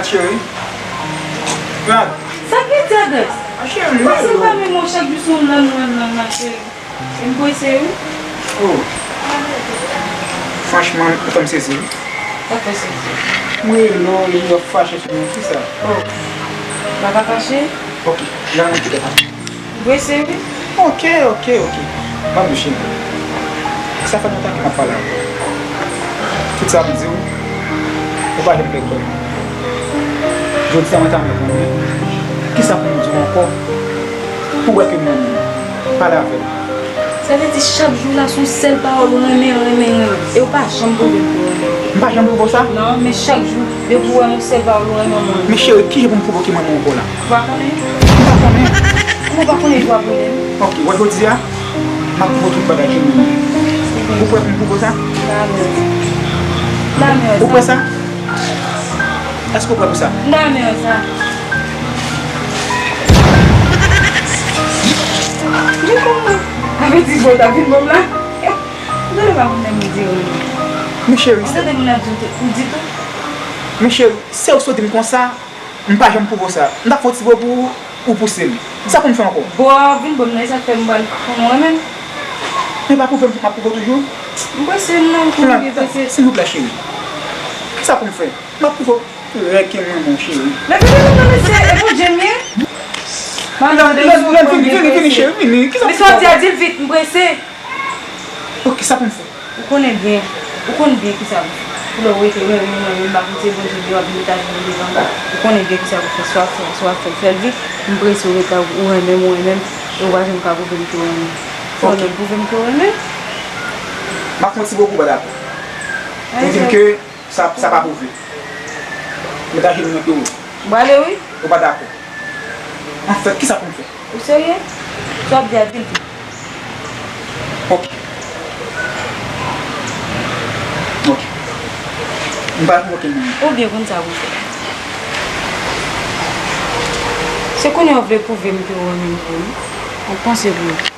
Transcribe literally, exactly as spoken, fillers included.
Cheri. Rad. Sa k gen ti adrès? A, cheri, m pa se pa menm mwen chak jou sou nan nan nan nan cheri. E m prese wi. Oh. Franchman, ou fè m sezi wi. Sa fè sezi? M rele w, epi w ap fache sou mwen, kisa? Oh. M pa ka fache? Ok, jan mwen kite pa. Ou prese wi. Ok, ok, ok. Ban m di cheri. Sa fè lontan ke m ap pale avè w. Tout sa m di w, ou pa janm vle kwè m. Jodi a mwen ta renmen konnen kisa pou m di w ankò pou w wè ke m renmen w. Pale avè m. Sa vle di chak jou la se yon sèl pawòl ou renmen, renmen, renmen. E ou pa janm pwouve m ke w renmen m. M pa janm pwouve w sa? Non, men chak jou, depi w wè m yon sèl pawòl ou renmen m, renmen m. Men cheri, kijan pou m pwouve w ke m renmen w ankò la? Ou pa konnen? M pa konnen. Kòman ou pa konnen, e pa pwoblèm. Ok, wè jodi a, m ap pwouve w tout bagay ke m renmen w. Ou prè pou m pwouve w sa? Damè. Damè, ou prè sa? Èske w prè pou sa? Damè sa. Vin ban m la. Avètisman w t ap vin ban m la. Ou tande pa moun nan di w. Men cheri, ou tande moun ap di w tou, ou di tou. Men cheri, se ou sot di m konsa, m pa janm pwouve w sa. M t ap fè yon ti bo pou ou, ou pouse m. Sa pou m fè ankò? Bon, vin ban m nan, e sa k fè m pral konnen w renmen m. Men pa pwouve m, m ap pwouve w toujou. M prese m nan, m konnen w gen prese. Silvouplè, cheri. Sa pou m fè? M ap pwouve w trè ke m renmen w, cheri. Men vini, vini, mesye, e Bondye m ye. Lè, lè, lè, vini, vini, vini, cheri, vini. Kisa pou m fè? Men sa w di a, di l vit, m prese. Ok, sa pou m fè? Ou konnen byen, ou konn byen kisa pou fè. Pou lè w rete, renmen, renmen, renmen, m pa konn se Bondye ki w ap vin Etazini devan m. Ou konnen byen kisa pou fè, swa fè, swa fè, fè l vit, m prese w rete, ou renmen m, ou renmen m, e ou pa janm ka pwouve m ke w renmen m. Fò w menm pwouve m ke w renmen m. M ap fè yon ti bo pou w pa dakò. Ou di m ke sa, sa pa pwouve. Mwen ta jwenn mwen ke w. M prale wi. Ou pa dakò. Anfèt, kisa pou m fè? Ou serye? Sa w ap di a, di l vit. Ok. Ok. M pa pwouve okenn moun. Ou byen konn sa pou fè. Se kounye a w vle pwouve m ke w renmen m vre, wi. Ou panse vre.